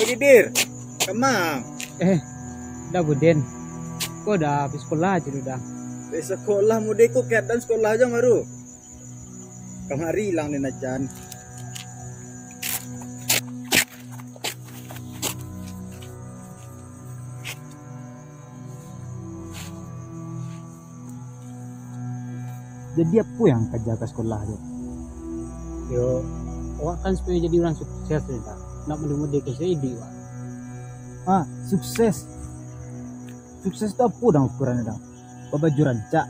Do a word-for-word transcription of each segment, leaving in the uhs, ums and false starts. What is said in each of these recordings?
Kidir, kama? Eh, Da Buden. Ko Da, pai sakolah ajo lu Da. Pai sakolah, mode ko keadaan sakolah ajo baru. Kamari ilang den ajan. Jadi, apo yang kaja ka sakolah tu? Yo, awak kan supayo jadi urang sukses ni, Da. Nak mode-mode ko sajo iduik, Wak. Ah, sukses. Sukses tu apo dang ukurannyo dang? Babaju rancak,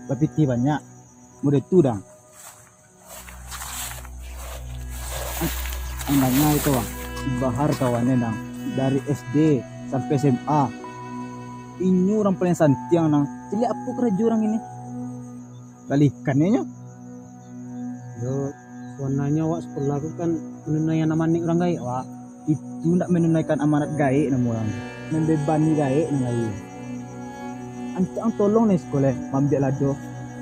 bapitih banyak, mode tu dang? Ang danga itu, Bang. Bahar kawannyo, Nang. Dari S D sampai S M A. Inyo urang paling santiang, Nang. Caliak apo karajo urang ini? Balikan inyo. Yo, sabananyo awak sakolah tu kan manunaian amanat urang gaek, Wak. Itu ndak manunaikan amanat gaek namo urang, mambebani gaek nan lain. Ancak ang tolong ni sakolah maambiak lado.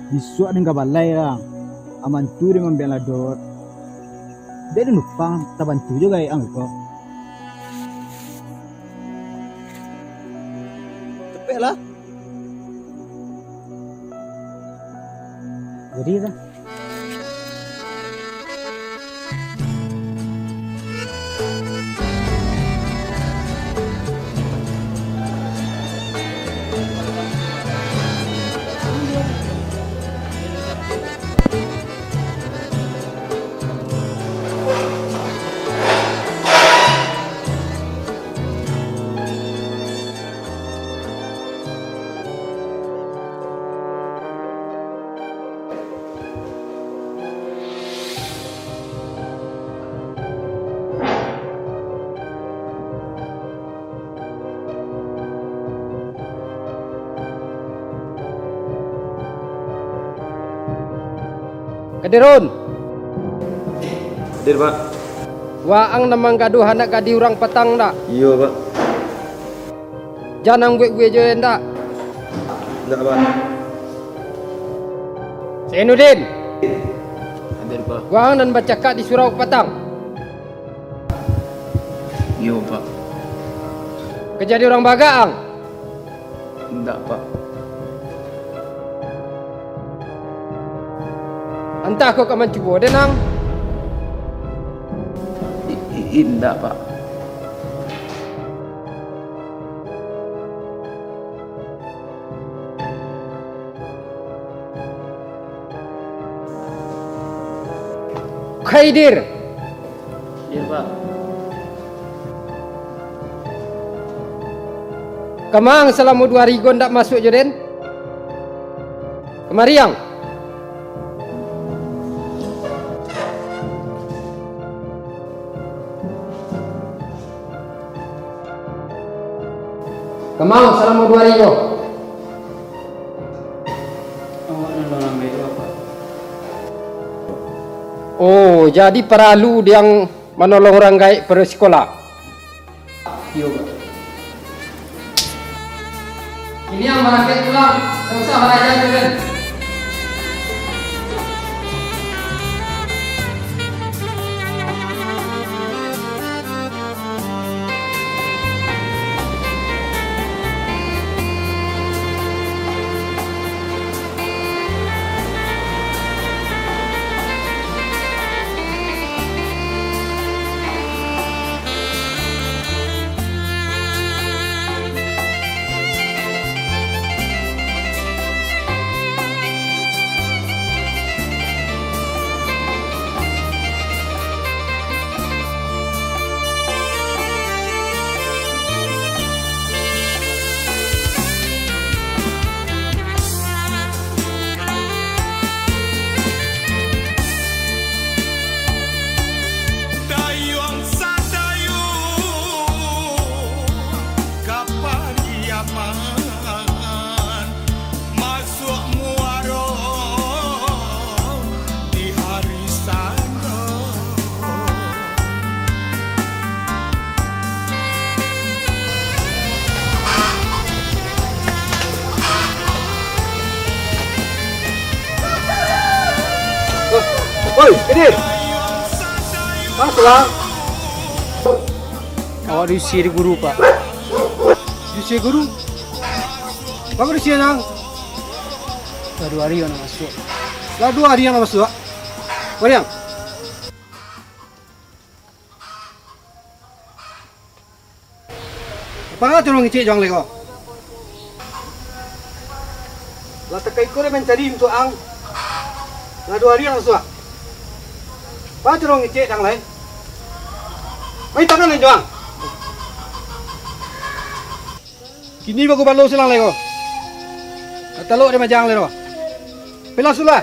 Bisuak den ka balai lah. Amantu den maambiak lado. Dek den lupang, tabantu jo gaek ang ko. Capeklah. Jadi lah. Kadirun. Hadir, Pak. Waang nan manggaduah anak gadih urang patang, ndak? Iyo, Pak. Jan ang buek-buek jo, ndak? Ndak, Pak. Zainuddin. Hadir, Pak. Waang nan bacakak di surau patang. Iyo, Pak. Ka jadi urang bagak ang? Indak, Pak. Antah ko ka mancubo den ang? I-, i-, indak, Pak. Khaidir. Iyo, Pak. Kama ang salamo duo ari ko ndak masuak jo den? Kamari ang. Kama ang salamo duo ari ko? Awak nan lalai tu, Pak. Oh, jadi paralu di ang manolong urang gaek paruik sikola? Iyo, Pak. Kini ang barangkek pulang, ndak usah baraja tu, Den. Dayuang sadayuang ka Pariaman, masuak muaro di ari sano. Oi, Idin! Masuklah! Awak diusir di guru, Pak. Diusir guru? Baa kok diusir, Jang? Lah duo ari awak ndak masuak. Lah duo ari awak ndak masuak? Mariang. Apo caro ngecek jo ang lai ko? Lah takaiko den mancari untuak ang. Lah duo ari ang masuak. Apo caro ngecek jo ang lai? Mai tangan lai jo ang. Kini baku balo silang lai ko. Ka talok den maja ang lai ko. Pilah sulah.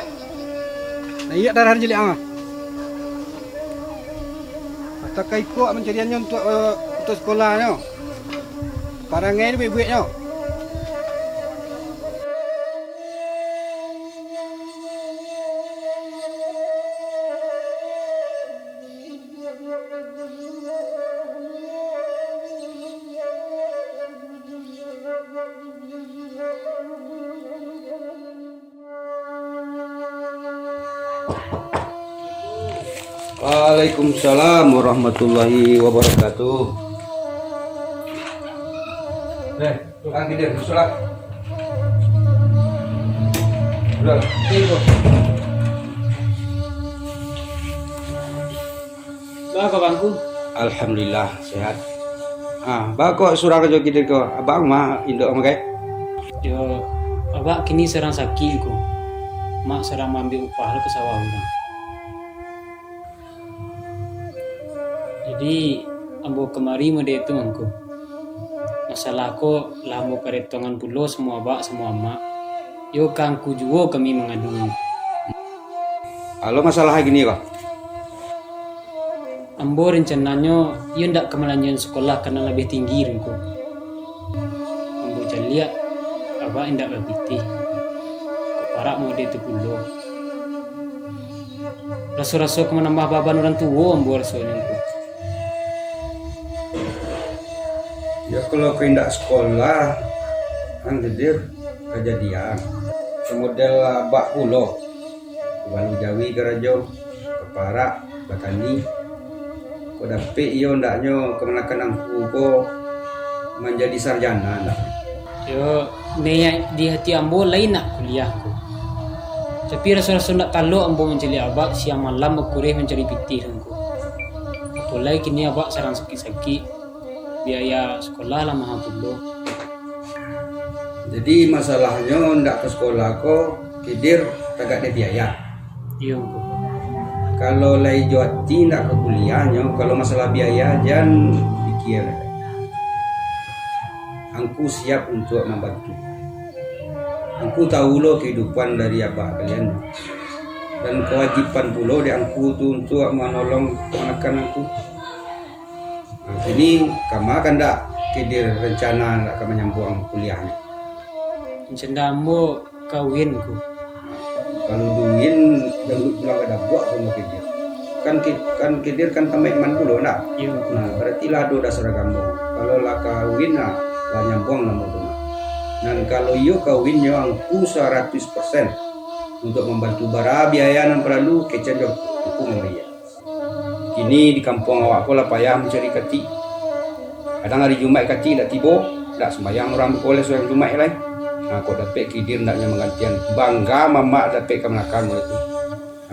Naiak darah caliak ang. Atau ka ikuak mancariannyo untuak, eh, untuak sakolahnyo. Parangai tu buek-bueknyo. Waalaikumsalam warahmatullahi wabarakatuh. Eh, Ang Kidir, masuaklah. Duduaklah. Siko. Baa kaba Angku? Alhamdulillah, sehat. Ah, baa kok surang jo Kidir ko? Abak ang mah induak ang magai? Yo, abak kini sadang sakik ko. Mak sadang maambiak upah lo ka sawah urang. Jadi, ambo kamari mode tu, Angku. Masalah ko lah ambo paretongan pulo samo abak samo amak. Yo ka Angku juo kami mangadu. Alo masalah gini ko. Ambo rancananyo iyo ndak ka malanjuikan sakolah ka nan labiah tinggi, Angku. Ambo caliak, abak indak bapitih. Kok parak mode tu pulo. Raso-raso ka manambah baban urang tuo ambo rasonyo ko. Yo, kalau kau indak sakolah, ang Kidir kajadian. Samodel abak pulo, balu jawi karajo, ka parak, batani. Kok dapek iyo ndaknyo kamanakan angku ko manjadi sarjana ndak? Yo, niaik di hati ambo lai nak kuliah ko. Tapi raso-raso ndak talok ambo mancaliak abak siang malam bakureh mancari pitih ko. Apo lai kini abak sadang sakik-sakik, biaya sakolah lah maha pulo. Jadi masalahnyo ndak ka sakolah ko, Kidir tagak dek biaya. Iyo, Angku. Kalau lai jo ati ndak ka kuliahnyo, kalau masalah biaya jan pikia. Angku siap untuak mambantu. Angku tahu lo kahidupan dari abak kalian, dan kawajiban pulo dek angku tu untuak manolong kamanakan angku. Nah, kini kama kandak Kidir rancana ndak ka manyambuang kuliahnyo? Rancana ambo kawin ko. Kalau duin, dangduik pulang ka dabuak, ko mah Kidir. Kan Ki-, kan Kidir kan tamaik man pulo, ndak? Iyo. Nah, barati lah ado dasar agamo. Kalau lah kawin, nah, lah nyambuang namo tu, nah. Nan kalau iyo kawinnyo angku saratuih persen untuak mambantu bara biaya nan paralu, kecek jo angku mambayia. Kini di kampuang awak ko lah payah mancari katik. Kadang ari Jumaik katik indak tibo, indak sumbayang urang buko lai sumbayang Jumaik lai. Nah, kok dapek Kidir ndaknyo manggantian, bangga mamak dapek kamanakan ko tu.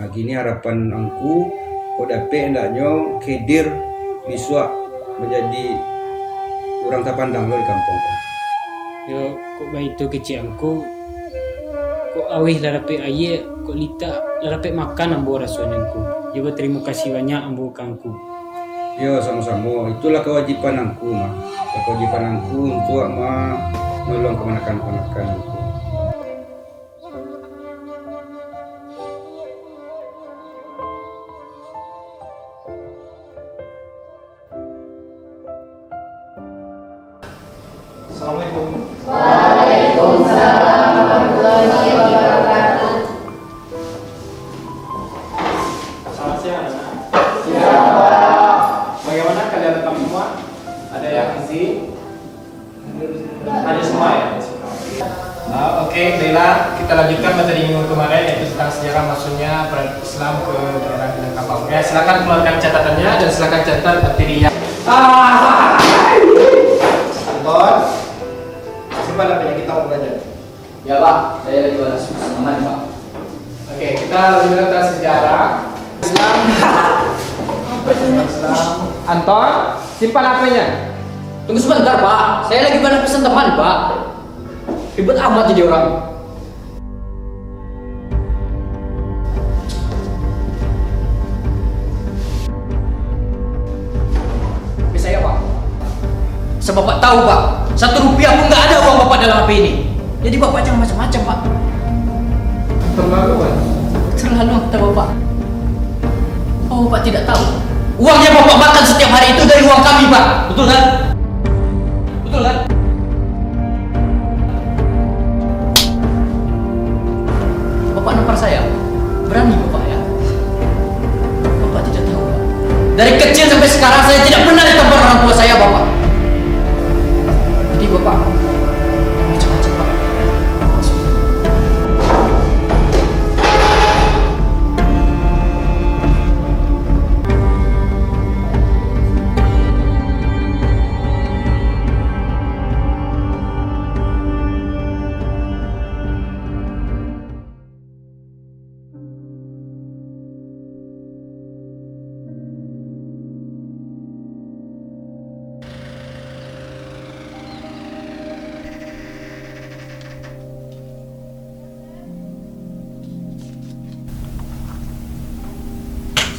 Nah, kini harapan angku, kok dapek ndaknyo Kidir bisuak manjadi urang tapandang lo di kampuang ko. Yo, kok baitu kecek angku, kok auih lah dapek aia, kok litak lah dapek makan ambo rasonyo angku. Yo, batarimo kasih banyak ambo ka angku. Yo, samo-samo. Itulah kawajiban angku mah. Kawajiban angku untuak ma-, manolong kamanakan-kamanakan angku. Assalamualaikum. Waalaikumsalam warahmatullahi wabarakatuh. Selamat siang, anak-anak. Siang, Pak. Bagaimana kalian semua? Ada yang izin? Ada semua, ya? Ah, oke, baiklah. Kita lanjutkan materi minggu kemarin, yaitu tentang sejarah masuknya peradaban Islam ke daerah Minangkabau. Ya, silakan keluarkan catatannya dan silakan catat materi yang Anton, simpan H P-nya, kita mau belajar. Ya, Pak. Saya lagi balas pesan teman, Pak. Oke, kita lanjutkan sejarah. Islam. Apa sih, Mas? Islam. Anton, simpan H P-nya. Tunggu sebentar, Pak. Saya lagi balas pesan teman, Pak. Ribet amat jadi orang. H P saya, Pak. Asal Bapak tahu, Pak, satu rupiah pun nggak ada uang Bapak dalam H P ini. Jadi Bapak jangan macam-macam, Pak. Terlalu, Pak. Terlalu, kata Bapak. Oh, Bapak tidak tahu. Uang yang Bapak makan setiap hari itu dari uang kami, Pak. Betul, kan? Betul, kan? Bapak nampar saya? Berani Bapak, ya? Bapak tidak tahu, Pak. Dari kecil sampai sekarang saya tidak pernah ditampar orang tua saya, Bapak. Jadi Bapak macam-macam, Pak.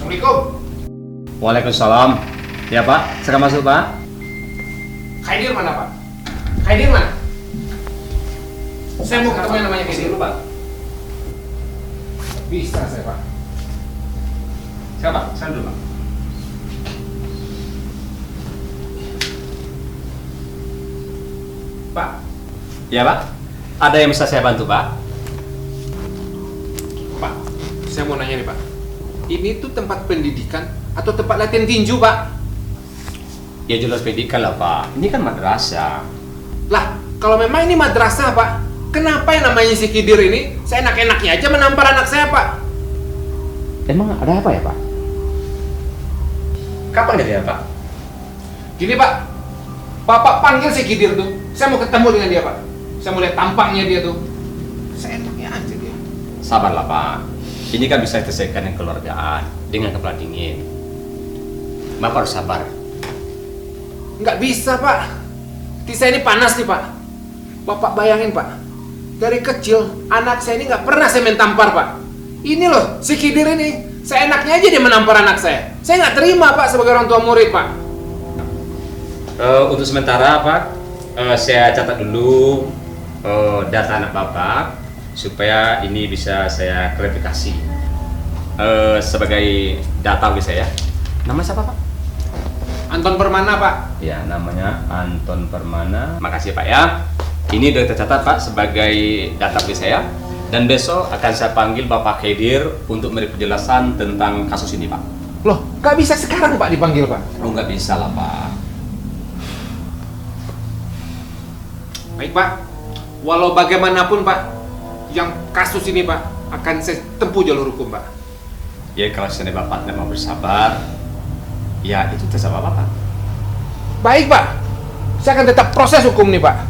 Assalamualaikum. Waalaikumsalam. Ya, Pak. Silakan masuk, Pak. Khaidir mana, Pak? Khaidir mana? Saya mau ketemu yang namanya Khaidir. Dulu, Pak. Bisa saya, Pak. Siapa? Saya dulu, Pak. Pak. Ya, Pak. Ada yang bisa saya bantu, Pak? Pak, saya mau nanya nih, Pak. Ini tuh tempat pendidikan atau tempat latihan tinju, Pak? Ya jelas pendidikan lah, Pak. Ini kan madrasah. Lah, kalau memang ini madrasah, Pak, kenapa yang namanya si Khidir ini seenak-enaknya aja menampar anak saya, Pak? Emang ada apa ya, Pak? Kapan kejadian, Pak? Gini, Pak. Bapak panggil si Khidir tuh. Saya mau ketemu dengan dia, Pak. Saya mau lihat tampangnya dia tuh. Seenaknya aja dia. Sabarlah, Pak. Ini kan bisa diselesaikan dengan keluargaan, dengan kepala dingin. Bapak harus sabar. Nggak bisa, Pak. Hati saya ini panas nih, Pak. Bapak bayangin, Pak. Dari kecil, anak saya ini nggak pernah saya main tampar, Pak. Ini loh, si Khidir ini, seenaknya aja dia menampar anak saya. Saya nggak terima, Pak, sebagai orang tua murid, Pak. Eh, untuk sementara, Pak, eh, saya catat dulu, eh, data anak Bapak, supaya ini bisa saya klarifikasi, eh, sebagai data bagi saya. Nama siapa, Pak? Anton Permana, Pak. Ya, namanya Anton Permana. Makasih, Pak, ya. Ini udah tercatat, Pak, sebagai data bagi saya. Dan besok akan saya panggil Bapak Khidir untuk memberi penjelasan tentang kasus ini, Pak. Loh, nggak bisa sekarang, Pak, dipanggil, Pak? Oh, nggak bisa lah, Pak. Baik, Pak. Walau bagaimanapun, Pak, yang kasus ini, Pak, akan saya tempuh jalur hukum, Pak. Ya, kalau seandainya Bapak tidak mau bersabar, ya itu terserah Bapak. Baik, Pak. Saya akan tetap proses hukum nih, Pak.